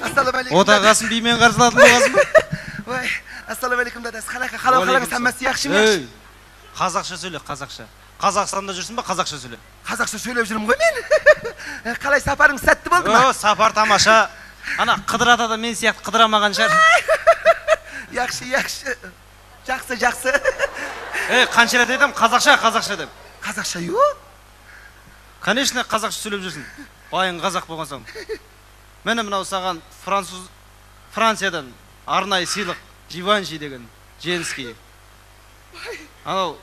Ассалаумағалейкум. Отағасын бимен қарсылатын болғансың ба? Ой, ассалаумағалейкум дадасы. Қалай, қалаңыз хаммасы яқшы ма? Ей, қазақша сөйле, қазақша. Қазақстанда жүрсің ба, қазақша сөйле. Қазақша сөйлеп жүрмін ғой мен. Қалай, сапарың сәтті болды ма? О, сапар тамаша. Ана Қыдыр ата да мен сияқты қыдырамаған шығар. Яқшы, яқшы. Жақсы, жақсы. Ей, қанша рет айтамын, қазақша, қазақша деп. Қазақша ю? Конечно, қазақша сөйлеп жүрсің. Байың қазақ болған соң. Міне мынау саған Франциядан арнайы сыйлық, Живанши деген, женский. Анау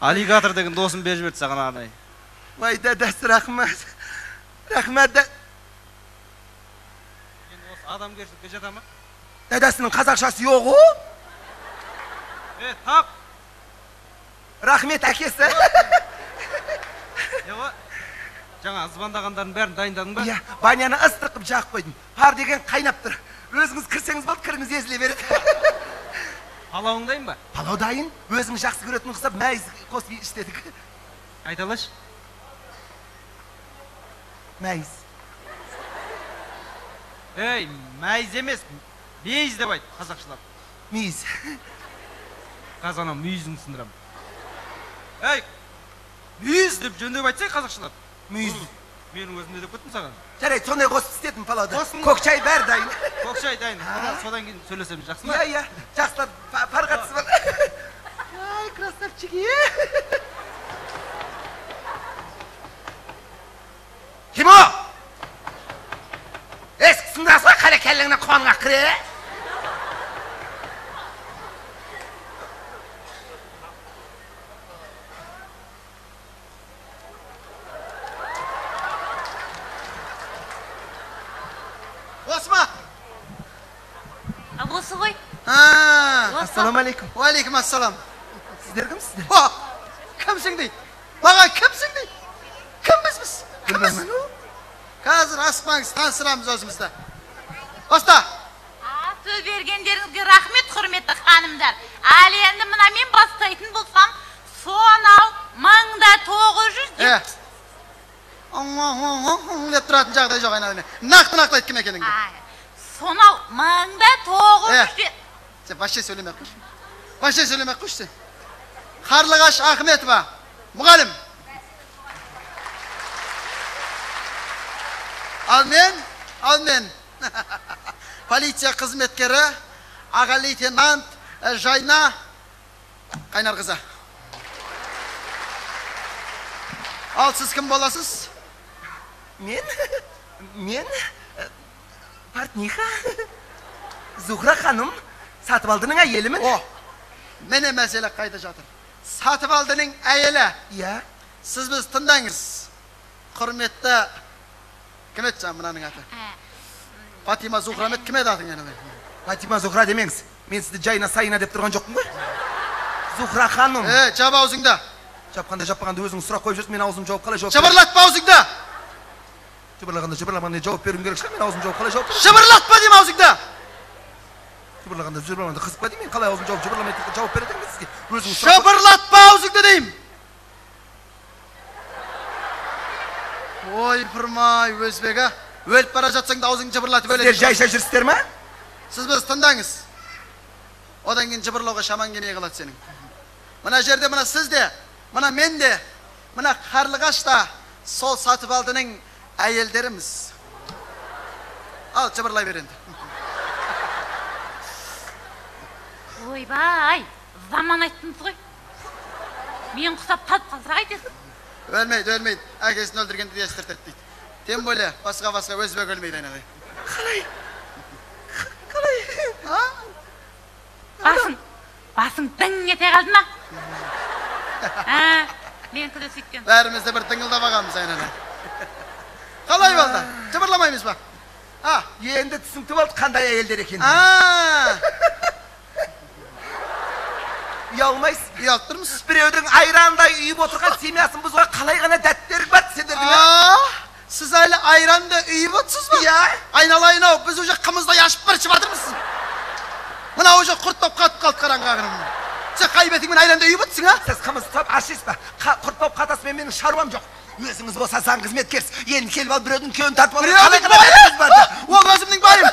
аллигатор деген досым беріп жіберді саған арнайы. Вай, дадасы, рахмат. Рахмат. Енді осы адамгершілікке жата ма? Дадасының қазақшасы жоқ ғой? Е, тап. Рахмет, әкесі. Ева, жаңа звондағандардың бәрін дайындадың ба? Иә, баняны ыстық қып жағып қойдым. Пар деген қайнап тұр. Өзіңіз кірсеңіз болды, кіріңіз езіле береді. Палауың дайын ба? Палау дайын. Өзіңіз жақсы көретін ұқсап мәйіз қосып іштедік. Айта алашы. Мәйіз. Ей, мәйіз емес, мейіз деп айт қазақшалап. Мейіз. Қазір анау мүйізіңді сындырамын. Ей, мүйіз деп жөндеп айтсай қазақшалап. Мүйіз. Менің өзім де деп кеттім саған. Жарайды, сондай қосып істедім палауды. Қостың. Көк шай бәрі дайын. Көк шай дайын. Содан кейін сөйлесеміз, жақсы ма? Иә, иә, жақсылап парға түсіп ал. Ай, красавчик, е. Кім о? Есік сындырасың ғой, қара кәллеңнен қуанға кіре. Осы ма? Осы ғой. Ассалаумағалейкум. Уағалейкум ассалам. Сіздер кімсіздер? О, кімсің дейді? Маған кімсің дейді? Кімбіз біз? Кімбіз? Қазір асықпаңыз, таныстырамыз өзімізді. Баста. Сөз бергендеріңізге рахмет, құрметті ханымдар. Ал енді мына мен бастайтын болсам, сонау 1900 деп тұратын жағдай жоқ айналайын. Нақты-нақты айт кім екеніңді. Сонау 1900. Сен вообще сөйлемей ақ қойшы. Вообще сөйлемей ақ қойшы сен. Қарлығаш Ахметова, мұғалім. Ал мен полиция қызметкері, аға лейтенант Жайна Қайнарқызы. Ал сіз кім боласыз? Мен портниха Зухра ханым, Сатыбалдының әйелімін. О, міне мәселе қайда жатыр. Сатыбалдының әйелі. Иә. Сіз біз тыңдаңыз. Құрметті кім еді жаңа мынаның аты? Фатима Зухра ма еді? Кім еді атың енді? Фатима Зухра демеңіз. Мен сізді Жайна Сайна деп тұрған жоқпын ғой. Зухра ханым. Е, жап аузыңды. Жапқанда жаппағанда өзің сұрақ қойып жүрсің, мен аузым жауып қалай жауап. Жыбырлатпа аузыңды. Жыбырлағанда жыбырламағанда жауап беруім керек шығар, мен аузым жауып қалай жауап беремін? Жыбырлатпа деймін аузыңды. Жыбырлағанда жыбырламағанда қызық па деймін, мен қалай аузым жауып жыбырламай жауап береді екенмін сізге? Өзіңіз сұрақ. Жыбырлатпа аузыңды деймін. Ой, пырмай, өзбек, а? Өліп бара жатсаң да аузыңды жыбырлатып өледі. Сіздер жайша жүрсіздер ма? Сіз біз тыңдаңыз. Одан кейін жыбырлауға шамаң келмей қалады сенің. Мына жерде мына сіз де, мына мен де, мына Қарлығаш та сол Сатыбалдының әйелдеріміз. Ал, жыбырлай бер енді. Ойбай, заман айттыңыз ғой. Мен құсап талып қалса қайтесің? Өлмейді, өлмейді. Әкесін өлтіргенді де естіртеді дейді. Тем более, басқа-басқа өзбек өлмейді айналайын. Қалай? Қалай? Басың дың ете қалды ма? Менікі де сөйткен. Бәріміз де бір дыңылдап ағамыз айналайын. Қалай болды? Жыбырламаймыз ба? Енді түсінікті болды қандай әйелдер екенін. Ұялмайсыз? Ұялып тұрмыз. Біреудің айрандай үйіп отырған семьясын бұзуға қалай ғана дәттері бар сендердің? Сіз әлі айранды үйіп отырсыз ба? Иә. Айналайын ау, біз уже қымыздай ашып бір ішіп жатырмыз. Мына уже құрт болып қатып қалды қараңғы ағырым. Сен қай бетіңмен айранды үйіп отырсың, а? Сіз қымыз ұстап ашисыз ба? Құрт болып қатасымен менің шаруам жоқ. Өзіңіз болса заң қызметкерсіз. Енді келіп алып біреудің күйеуін тартып алып. Біреудің байы? Ол өзімнің байым.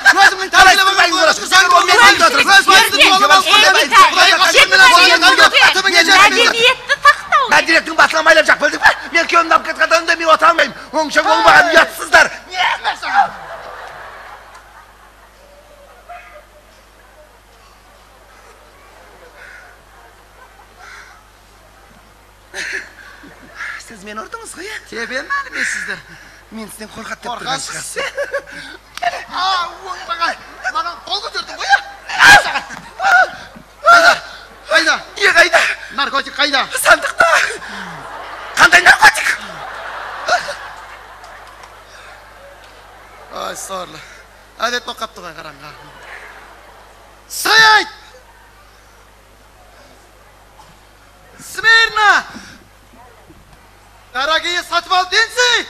Оңша болмаған ұятсыздар. Сіз мені ұрдыңыз ғой, ә? Тебемін әлі мен сізді. Мен сізден қорқады деп тұрған шығарсыз. Оңбаған, маған қол көтердің ғой, ә? Қайда? Қайда? Не қайда? Наркотик қайда? Сандықта. Қандай наркотик? Ай, сорлы. Әдет болып қапты ғой, қараңға. Стоять! Смирно! Дорогие сатыбалдинцы!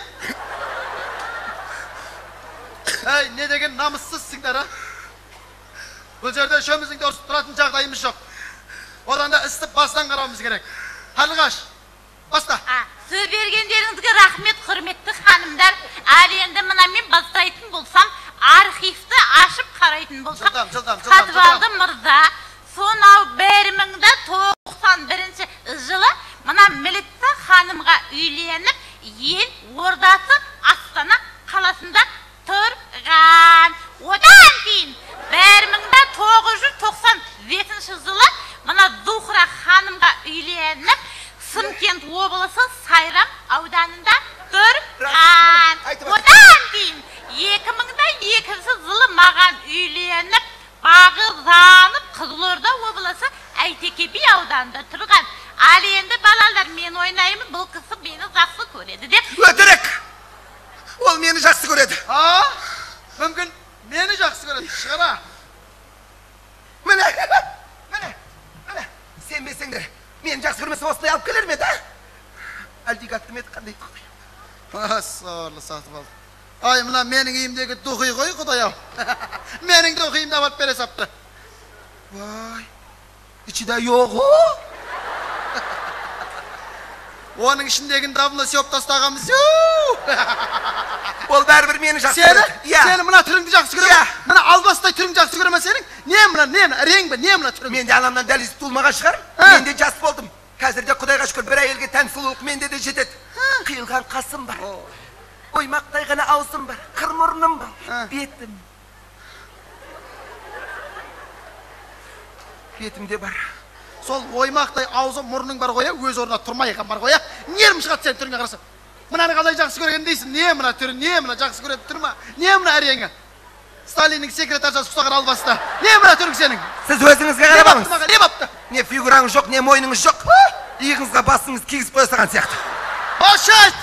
Әй, не деген намыссызсыңдар, а? Бұл жерде үшеуміздің де ұрысып тұратын жағдайымыз жоқ. Одан да істі бастан қарауымыз керек. Қарлығаш, баста. Сөз бергендеріңізге рахмет, құрметті ханымдар. Ал енді мына мен бастайтын болсам, архивті ашып қарайтын болсам, Сатыбалды мырза сонау 1091 жылы мына Милиция ханымға үйленіп, ел ордасы Астана қаласында тұрған. Одан кейін 1995 жылы мына Зухра ханымға үйленіп, Шымкент облысы Сайрам ауданында тұрған. Одан кейін 2002 жылы маған үйленіп, бағы жанып Қызылорда облысы Әйтеке би ауданында тұрған. Ал енді балалар, мен ойнаймын, бұл кісі мені жақсы көреді деп. Өтірік! Ол мені жақсы көреді. А? Мүмкін мені жақсы көреді, шығара. Міне, міне, міне, сенбесеңдер, мені жақсы көрмесе осылай алып келер ме еді, а? Әлдек атты ма еді, қандай құдай? Сорлы сатып алды. Ай, мына менің үйімдегі духи ғой, құдай-ау. Менің духиымды апарып бере сапты. Вай, ішінде жоқ о? Оның ішіндегін давно сеуіп тастағанбыз. Ол бәрібір мені жақсы көреді. Сені мына түріңді жақсы көре ме? Мына албастай түріңді жақсы көре ме сенің? Не мына, не мына, рең бе, не мына түрің? Мен де анамнан дәл өстіп туылмаған шығар. Мен де жас болдым. Қазір де Құдайға шүкір, бір әйелге тән сұлулық менде де жетеді. Қиылған қасым бар. Оймақтай ғана аузым бар, қыр мұрным бар, бетім. Бетім де бар. Сол оймақтай аузы мұрның бар ғой, өз орнына тұрмай екен бар ғой. Нервім шығады сенің түріңе қарасам. Мынаны қалай жақсы көрген дейсің? Не мына түрі, не мына жақсы көретін түрі ма? Не мына әреңі? Сталиннің секретаршасы ұқсаған албасты. Не мына түрің сенің? Сіз өзіңізге қарап алыңыз. Не бапты? Не фигураңыз жоқ, не мойныңыз жоқ. Иығыңызға басыңыз кигізіп қоя салған сияқты. Молчать!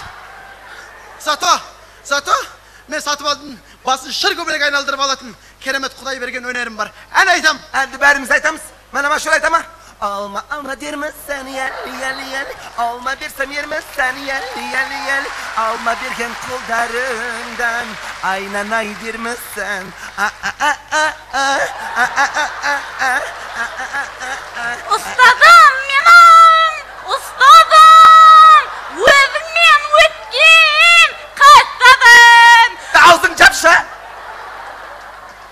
Зато мен сатып алдым, басын шыр көбелек айналдырып алатын керемет Құдай берген өнерім бар. Ән айтам. Әнді бәріміз айтамыз. Мына машур айтама. Алма, алма дермісің, елі, елі, елі. Алма берсем ермісің, елі, елі, елі. Алма берген қолдарыңдан айнанай дермісің. Ұстазым менің, ұстазым, өзіңмен өткен қыстадым. Аузың жапшы!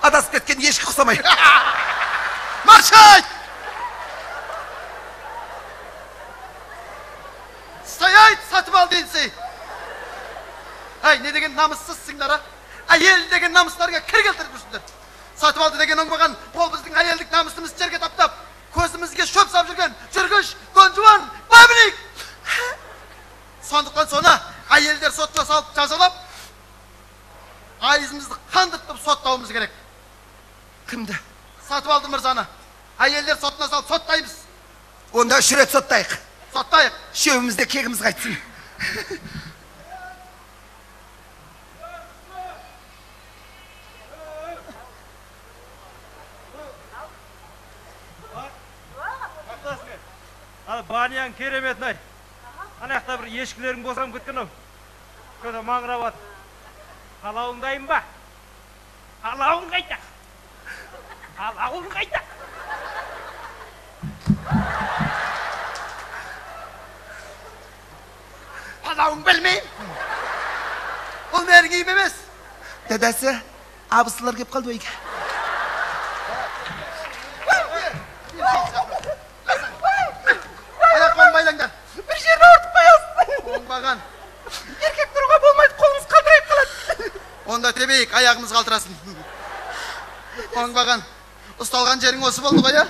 Адасып кеткен ешкі ұқсамай. Молчать! Стоять, сатыбалдинцы! Әй, не деген намыссызсыңдар, а? Әйел деген намыстарға кір келтіріп жүрсіңдер. Сатыбалды деген оңбаған, ол біздің әйелдік намысымызды жерге таптап, көзімізге шөп сап жүрген жүргіш, донжуан, бабник! Сондықтан соны әйелдер сотына салып жазалап, айызымызды қандыртып соттауымыз керек. Кімді? Сатыбалды мырзаны. Әйелдер сотына салып соттаймыз. Онда 3 рет соттайық. Соттайық. Үшеуміз де кегіміз қайтсын. Ал банияң кереметін ай. Ана жақта бір ешкілерің босанып кеткен ау. Көзі маңырап атыр. Қалауың дайын ба? Қалауың қайда? Қалауың қайда? Қалауың білмеймін. Ол менің үйім емес. Дәдәсі, абысылар кеп қалды үйге. Аяқ қолын байлаңдар. Бір жерін ауыртып қоясың. Оңбаған. Еркек тұруға болмайды, қолын Онда тебейік, аяғымыз қалтырасын. Оңбаған, ұсталған жерің осы болды ғой, а?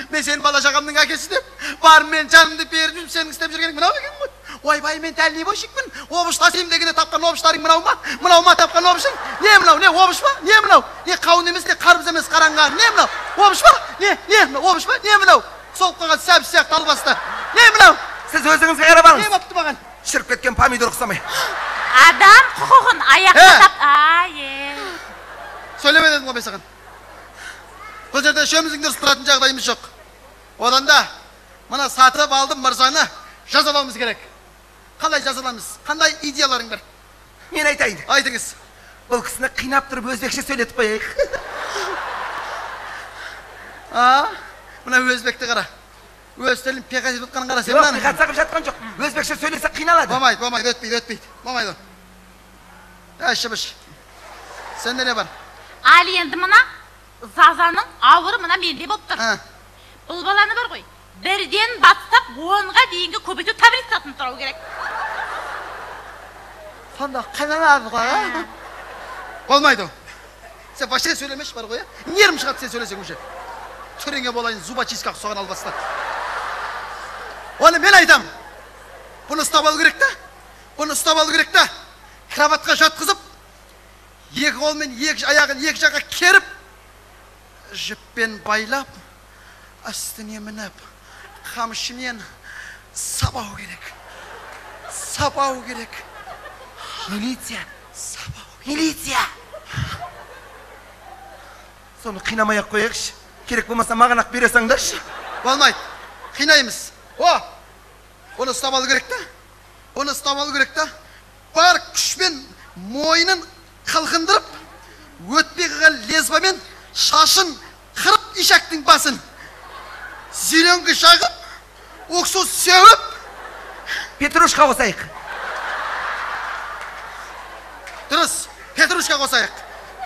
Мен сенің бала шағамның әкесі деп, барыммен жанымды беріп жүріп, сенің істеп жүргенің мынау екен ғой. Ойбай, мен дальнобойщикпін, обыш тасимын дегенде тапқан обыштарың мынау ма? Мынау ма тапқан обышың? Не мынау, не обыш па? Не мынау? Не қауын емес, не қарбыз емес, қараңғы. Не мынау? Обыш па? Не, не мынау? Обыш па? Не мынау? Солып қалған сәбіз сияқты албасты. Не мынау? Сіз өзіңізге қарап алыңыз. Не болыпты маған? Шіріп кеткен помидор ұқсамай. Адам құқығын аяқта тап... Сөйлеме дедім ғой мен саған. Бұл жерде үшеуміздің дұрыс тұратын жағдайымыз жоқ. Одан да мына сатып алдым мырзаны жазалауымыз керек. Қалай жазаламыз? Қандай идеяларың бар? Мен айтайын. Айтыңыз. Бұл кісіні қинап тұрып өзбекше сөйлетіп қояйық. А, мына өзбекті қара. Өз тілін пиғат етіп жатқанын қара сен Жоқ, мынаны. пиғат сағып жатқан жоқ. Өзбекше сөйлесе қиналады. Болмайды, болмайды, өтпейді, өтпейді. Болмайды. Әй, шыбыш. Сенде не бар? Ал енді мына Зазаның ауыры мына менде болып тұр. Бұл баланы бар ғой. Бірден бастап 10-ға дейінгі көбейту таблицасын сұрау керек. Сонда қиналады ғой, а? Болмайды. Сен вообще сөйлемеші бар ғой, а? Нервім шығады сен сөйлесең уже. Түріңе болайын, зубочистка ұқсаған албасты. Оны мен айтам. Бұны ұстап алу керек та. Бұны ұстап алу керек та. Кроватқа жатқызып, екі қолмен екі аяғын екі жаққа керіп, жіппен байлап, үстіне мініп, қамшымен сабау керек. Сабау керек. Милиция. Сабау. Милиция. Соны қинамай ақ қояйықшы. Керек болмаса маған ақ бере салыңдаршы. Болмайды. Қинаймыз. О! Оны ұстап алу керек та. Оны ұстап алу керек та. Бар күшпен мойнын қылқындырып, өтпей қалған лезвамен шашын қырып ишактың басын зеленкі жағып, уксус сеуіп, петрушка қосайық. Дұрыс, петрушка қосайық.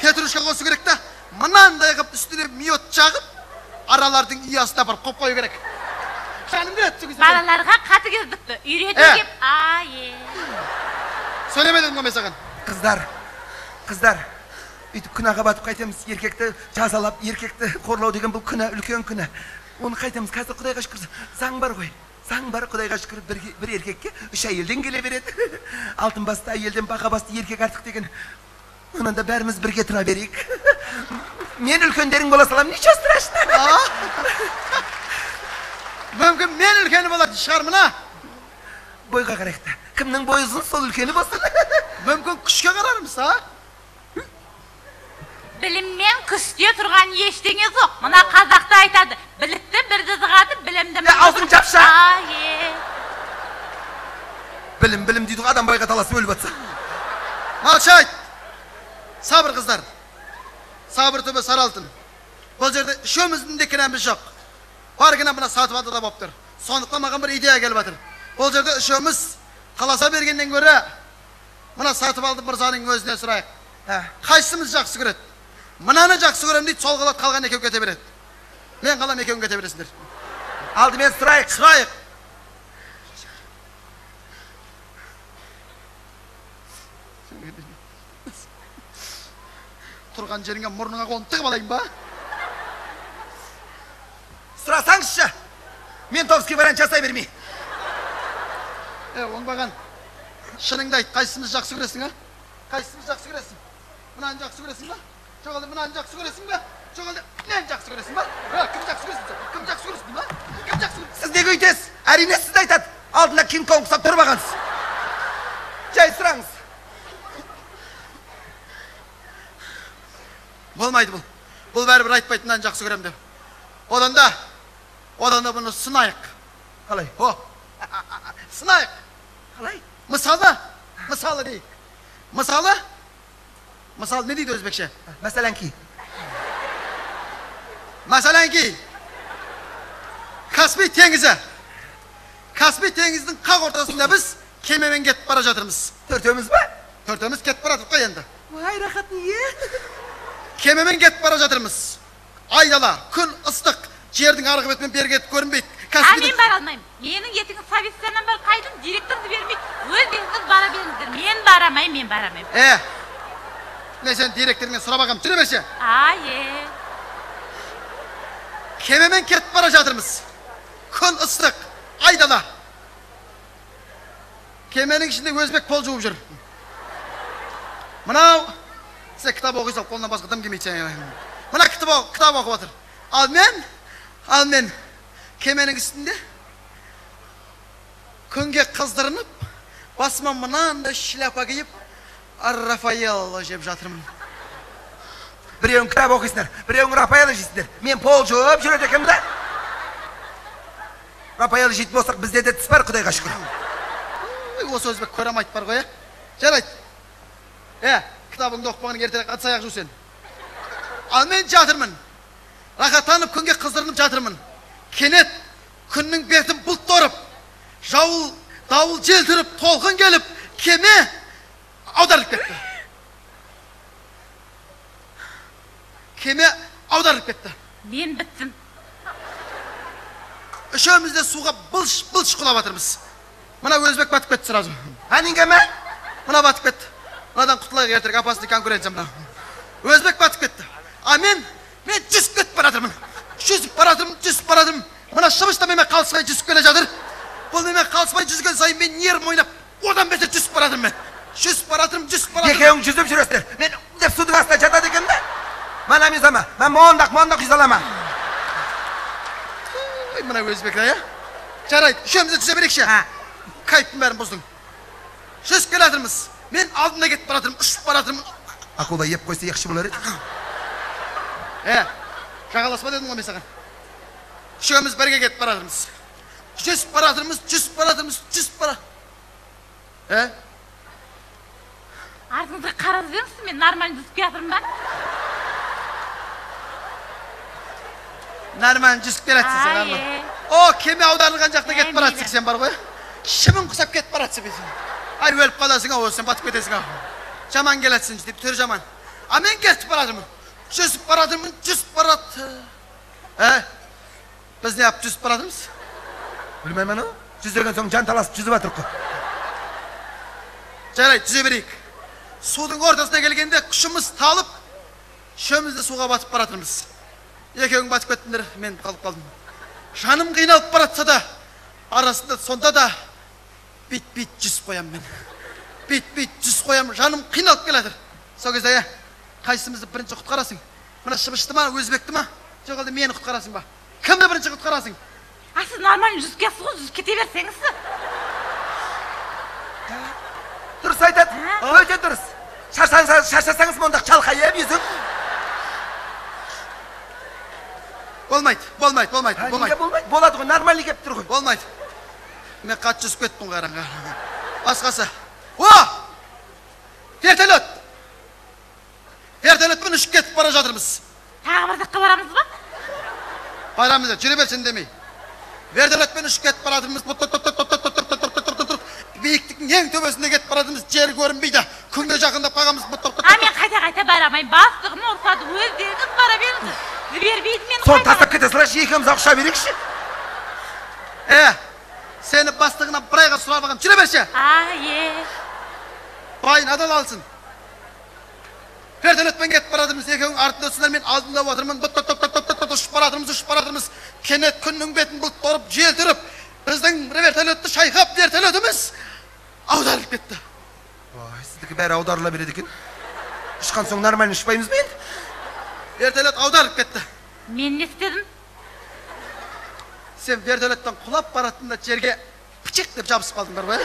Петрушка қосу керек та, мынандай қып үстіне мед жағып, аралардың ұясына апарып қойып қою керек. Жаным келеді сол кезде. Балаларға қатыгездікті үйрету кеп. Сөйлеме дедім ғой мен саған. Қыздар, қыздар, өйтіп күнәға батып қайтеміз. Еркекті жазалап, еркекті қорлау деген бұл күнә, үлкен күнә. Оны қайтеміз. Қазір Құдайға шүкір, заң бар ғой. Заң бар, Құдайға шүкір, бір еркекке үш әйелден келе береді. Алтын басты әйелден бақа басты еркек артық деген. Онан да бәріміз бірге тұра берейік. Мен үлкендерің бола саламын, ничего страшного. Мүмкін мен үлкені болатын шығармын, а? Бойға қарайық та. Кімнің бойы ұзын, сол үлкені болсын. Мүмкін күшке қарармыз, а? Біліммен күште тұрған ештеңе жоқ. Мына қазақта айтады, білікті бірді зығады, білімді мың. Аузың жапша! Білім, білім дейді ғой, адам байға таласып өліп атса. Молчать! Сабыр, қыздар. Сабыр түбі сары алтын. Бұл жерде үшеуміздің де кінәміз жоқ. Бар кінә мына сатып алды да болып тұр. Сондықтан маған бір идея келіп жатыр. Бұл жерде үшеуміз қаласа бергеннен гөрі мына сатып алды мырзаның өзіне сұрайық. Қайсымыз жақсы көреді? Мынаны жақсы көрем дейді, сол қалады, қалған екеу кете береді. Мен қалам, екеуің кете бересіңдер. Алдымен сұрайық. Сұрайық. Тұрған жеріңе мұрныңа қолын тығып алайын ба? Сұрасаңызшы. Ментовский вариант жасай бермей. Оңбаған. Шыныңды айт, қайсымыз жақсы көресің, а? Қайсымыз жақсы көресің? Мынаны жақсы көресің ба? Жоқ әлде мынаны жақсы көресің ба? Жоқ әлде мынаны жақсы көресің ба? Кім жақсы көресің? Кім жақсы көресің ба? Кім жақсы көресің? Сіз неге өйтесіз? Әрине сізді айтады. Алдында Кинг Конг ұқсап тұрмағансыз. Жай сұраңыз. Болмайды бұл. Бұл бәрібір айтпайды мынаны жақсы көрем деп. Одан да бұны сынайық. Қалай? О, сынайық. Қалай? Мысалы, мысалы дейік. Мысалы, мысалы не дейді өзбекше? Мәселенки. Мәселенки. Каспий теңізі. Каспий теңізінің қақ ортасында біз кемемен кетіп бара жатырмыз. Төртеуміз ба? Төртеуміз кетіп бара жатырмыз қой енді. Ой, рахат не? Кемемен кетіп бара жатырмыз. Айдала, күн ыстық, жердің арғы бетімен бері кетіп көрінбейді. А мен бара алмаймын. Менің ертеңгі совещаниям бар, қайдам директорды бермейді. Өздеріңіз бара беріңіздер. Мен барамаймын, мен барамаймын. Мен сені директорыңнан сұрап алғам, жүре берші. Ае. Кемемен кетіп бара жатырмыз. Күн ыстық, айдала. Кеменің ішінде өзбек пол жуып жүр. Мынау, сен кітап оқи салып, қолынан басқа дым келмейді. Мына кітап оқып отыр. Ал мен кеменің үстінде күнге қыздырынып, басыма мынандай шляпа киіп, Рафаэлло жеп жатырмын. Біреуің кітап оқисыңдар, біреуің Рафаэлло жейсіңдер. Мен пол жуып жүреді екенмін да. Рафаэлло жейтін болсақ, бізде де тіс бар, Құдайға шүкір. Осы өзбек көре алмайды бар ғой, жарайды. Кітабыңды оқып болғаннан ертерек ыдыс аяқ жу сен. Ал мен жатырмын. Рахаттанып күнге қыздырынып жатырмын. Кенет күннің бетін бұлт торып, дауыл жел түріп, толқын келіп, кеме аударылып кетті. Кеме аударылып кетті. Мен біттім. Үшеуміз де суға былш-былш құлап жатырмыз. Мына өзбек батып кетті сразу. Әніңге ме? Мына батып кетті. Мынадан құтылайық ертерек, опасный конкуренция мына. Өзбек батып кетті. А мен жүзіп кетіп бара жатырмын. Жүзіп бара жатырмын, жүзіп бара жатырмын. Мына шыбыш та менімен қалыспай жүзіп келе жатыр. Бұл менімен қалыспай жүзген сайын мен нервім ойнап, одан бетер жүзіп бара жатырмын мен. Жүзіп бара жатырмын, жүзіп бара жатырмын. Екеуің жүзіп жүресіңдер. Мен деп судың астында жатады екенмін да. Мана мен сама, мен мондақ жүзе аламын. Ой, мына өзбек иә? Жарайды, үшеуміз де жүзе берейікші. Кайфтың бәрін бұздың. Жүзіп келе жатырмыз. Мен алдында кетіп бара жатырмын, ұшып бара жатырмын. Акула еп қойса яқшы болар еді. Жағаласпа дедім ғой мен саған. Үшеуміз бірге кетіп бара жатырмыз. Жүзіп бара жатырмыз, жүзіп бара жатырмыз, жүзіп бара. Артыңызға қарап жүрмісіз, мен нормально жүзіп келе жатырмын ба? Нормально жүзіп келе жатсың сен, нормально. О, кеме аударылған жақта кетіп бара жатсың сен бар ғой. Шыбын құсап кетіп бара жатсың. Ай, өліп қаласың ау, сен батып кетесің ау. Жаман келатсың деп түрі жаман. А мен кетіп бара жатырмын. Жүзіп бара жатырмын, жүзіп бара. Біз не алып жүзіп бара жатырмыз? Білмеймін ау. Жүздеген соң жан таласып жүзіп жатырық қой. Жарайды, жүзе берейік. Судың ортасына келгенде күшіміз талып, үшеуміз де суға батып бара жатырмыз. Екеуің батып кеттіңдер, мен қалып қалдым. Жаным қиналып бара жатса да, арасында сонда да бит-бит жүзіп қоямын мен. Бит-бит жүзіп қоямын, жаным қиналып келе жатыр. Сол кезде, қайсымызды бірінші құтқарасың? Мына шыбышты ма, өзбекті ма? Жоқ әлде мені құтқарасың ба? Кімді бірінші құтқарасың? А сіз нормально жүзіп келесіз ғой, жүзіп кете берсеңіз. Дұрыс айтады, өте дұрыс. Шаршасаңыз мұндақ шалқайып жүзіп. Болмайды, болмайды, болмайды, болмайды. Болмайды, болады ғой, нормально келіп тұр ғой. Болмайды. Мен қатты жүзіп кеттім ғой аранға. Басқасы. О! Вертолет! Вертолетпен ұшып кетіп бара жатырмыз. Тағы бір жаққа барамыз ба? Барамыз, жүре берсін демей. Вертолетпен ұшып кетіп бара жатырмыз. Биіктіктің ең төбесінде кетіп бара жатырмыз. Жер көрінбейді. Күнге жақындап қалғанбыз. А мен қайта-қайта бара алмаймын. Бастығым ұрсады, өздеріңіз бара беріңіз. Жібермейді мені. Соны тастап кете салайықшы, екеуміз ақ ұша берейікші. Сені бастығына бір айға сұрап алған. Жүре берші. Байын адал алсын. Вертолетпен кетіп бара жатырмыз. Екеуің артында отырсыңдар, мен алдында отырмын. Ұшып бара жатырмыз, ұшып бара жатырмыз. Кенет күннің бетін бұлт торып, жел түріп, біздің вертолетті шайқап, вертолетіміз аударылып кетті. Ой, сіздікі бәрі аударыла береді екен. Ұшқан соң нормально ұшпаймыз ба енді? Вертолет аударылып кетті. Мен не істедім? Сен вертолеттен құлап бараттың да жерге пычық деп жабысып қалдың бар ғой.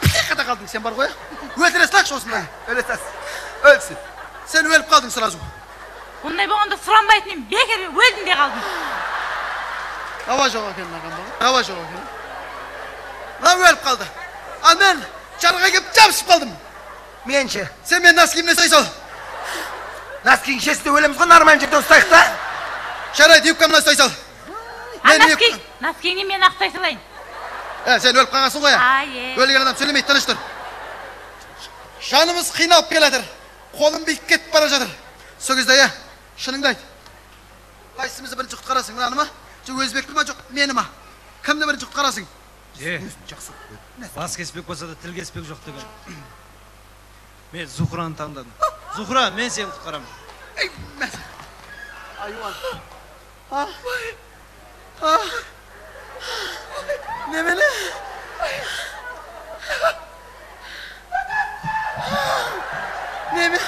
Пычық ете қалдың сен бар ғой. Өлтіре салайықшы осындай. Өле салсын. Өлсін. Сен өліп қалдың сразу. Ондай болғанда сұранбайтын едім, бекер өлдім де қалдым. Ауа жоқ екен мынаған бала. Ауа жоқ екен. Мынау өліп қалды. Ал мен жарға келіп жабысып қалдым. Мен ше? Сен мен носкимді ұстай сал. Носкиің шешті өлеміз ғой, нормально жерден ұстайық та. Жарайды, юбкамнан ұстай сал. Носкиіңді мен ұстай салайын. Сен өліп қалғансың ғой. Өлген адам сөйлемейді, тыныш тұр. Жанымыз қиналып келе жатыр. Қолым биік кетіп бара жатыр. Сол кезде, шыныңды айт. Қайсымызды бірінші құтқарасың, мынаны ма? Жоқ, өзбекті ма, жоқ, мені ма? Кімді бірінші құтқарасың? Бас кеспек болса да тіл кеспек жоқ деген. Мен Зухраны таңдадым. Зухра, мен сені құтқарамын. Айуан. Немене? Неме?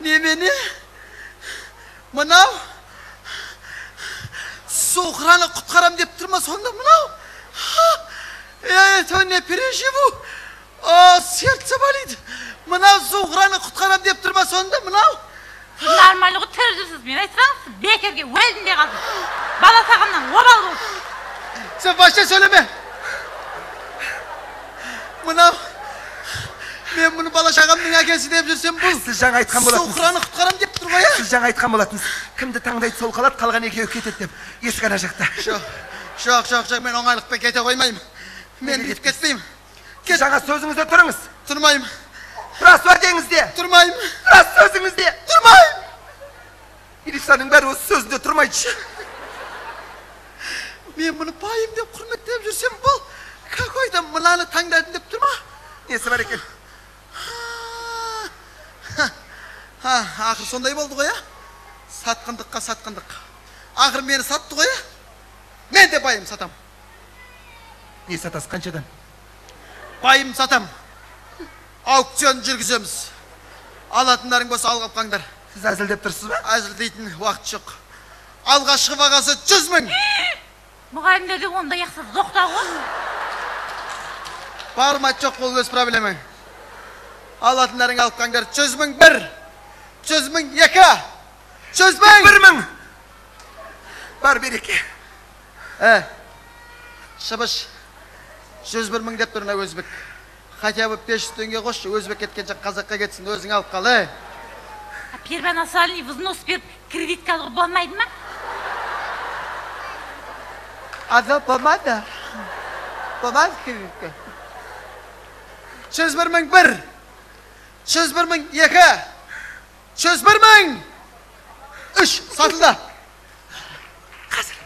Немене? Мынау Зухраны құтқарам деп тұрма сонда мынау? Я это не переживу. О, сердце болит. Мынау Зухраны құтқарам деп тұрма сонда мынау? Сіз нормально ғой, тірі жүрсіз. Мен айтсаңыз, бекерге өлдім де қалдым. Бала сағымнан обал болды. Сен вообще сөйлеме. Мынау мен мұны бала шағамның әкесі деп жүрсем бұл. Сіз жаңа айтқан болатынсыз. Зухраны құтқарам деп тұр ғой, Сіз жаңа айтқан болатынсыз. Кімді таңдайды сол қалады, қалған екеуі кетеді деп. Есік ана жақта. Жоқ, жоқ, жоқ, жоқ, мен оңайлықпен кете қоймаймын. Мен бүйтіп кетпеймін. Сіз жаңа сөзіңізде тұрыңыз. Тұрмаймын. Рас уәдеңізде. Тұрмаймын. Рас сөзіңізде. Тұрмаймын. Милицияның бәрі осы сөзінде тұрмайды. Мен мұны байым деп құрметтеп жүрсем бұл какой-то мынаны таңдадым деп тұр ма? Несі бар екен? Ақыр сондай болды ғой, Сатқындыққа сатқындық. Ақыр мені сатты ғой, Мен де байым сатам. Не сатасыз, қаншадан? Байым сатам. Аукцион жүргіземіз. Алатындарың болса алып қалыңдар. Сіз әзілдеп тұрсыз ба? Әзілдейтін уақыт жоқ. Алғашқы бағасы 100 мың. Мұғалімдерде ондай ақша жоқ та ғой. Бар ма жоқ, ол өз проблемаң. Алатындарың алып қалыңдар. 100 мың бір, 100 мың екі, 100 мың. 1 мың. Бар береке. Шыбыш, 101 мың деп тұр мына өзбек. Хотя бы 500 теңге қосшы, өзбек кеткенше қазаққа кетсін, өзің алып қал, Первоначальный взнос беріп, кредитке алуға болмайды ма? Ада болмайды. Болмайды кредитке. 101 мың бір, 101 мың екі, 101 мың үш, сатылды. Қазір.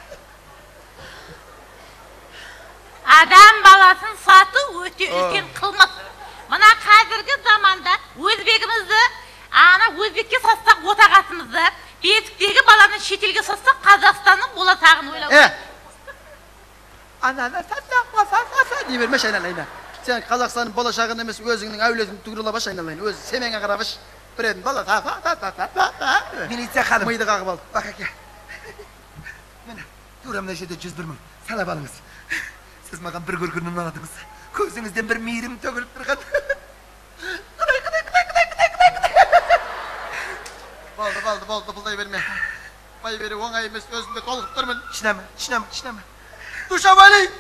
Адам баласын сату өте үлкен қылмыс. Мына қазіргі заманда өзбегімізді, ана өзбекке сатсақ отағасымызды, бесіктегі баланы шетелге сатсақ Қазақстанның болашағын ойлау. Ананы сатсақ, сатсақ, дей бермеші айналайын. Сен Қазақстанның болашағын емес, өзіңнің әулетіңді түгіріп алып айналайын. Өз семеңе қарап аш. Біреудің бала та та та та та та. Милиция ханым. Миды қағып алды. Бақ әке. Міне, тура мына жерде 101 мың. Салап алыңыз. Сіз маған бір көргеннен ұнадыңыз. Көзіңізден бір мейірім төгіліп тұрған. Құдай, құдай, құдай, құдай, құдай, құдай, құдай. Болды, болды, болды, бұлдай берме. Бай беру оңай емес, өзімде толқып тұрмын. Шынама, шынама, шынама. Душа болит.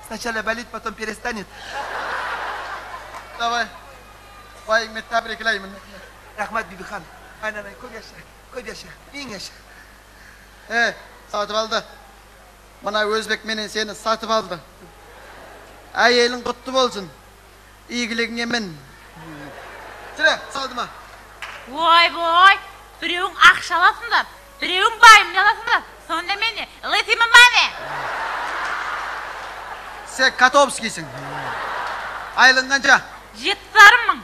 Сначала болит, потом перестанет. Давай. Байыңмен тәбриклеймін. Рахмат, Бибихан. Айналайын, көп яша, көп яша, мың яша. Сатып алды. Мына өзбек менен сені сатып алды. Әйелің құтты болсын. Игілігіңе мін. Жүре, салды ма? Ой-бой, біреуің ақша аласыңдар, біреуің байымды аласыңдар. Сонда мен не, лысыймын ба не? Сен Котовскийсің. Айлығың қанша? 7,5 мың.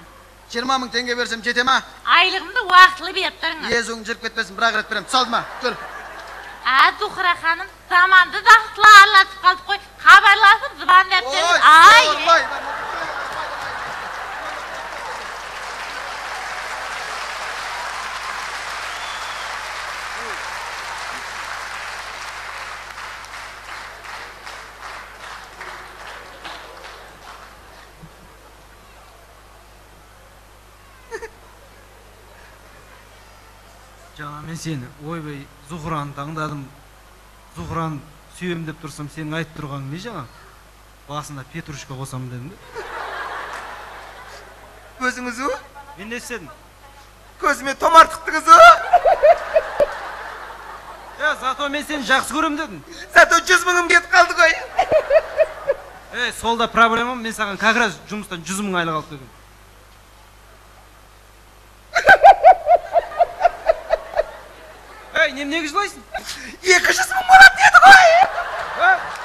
20 мың теңге берсем жете ма? Айлығымды уақытылы беріп тұрыңыз. Езуің жүріп кетпесін, бір-ақ рет беремін. Салды ма? Жүр. Зухра ханым, заманды жақсылы араласып қалдық қой. Хабарласып, звондап беріңіз. Ай! Жаңа мен сені, ойбай, Зухраны таңдадым, Зухраны сүйем деп тұрсам, сенің айтып тұрғаның не жаңа? Басына петрушка қосамын дедім бе? Өзіңіз о? Мен не істедім? Көзіме томар тықтыңыз о? Зато мен сені жақсы көрем дедім. Зато 100 мыңым кетіп қалды ғой. Сол да проблема, мен саған как раз жұмыстан 100 мың айлық алып келгем. Ей, неменеге жылайсың? 200 000 болады деді ғой.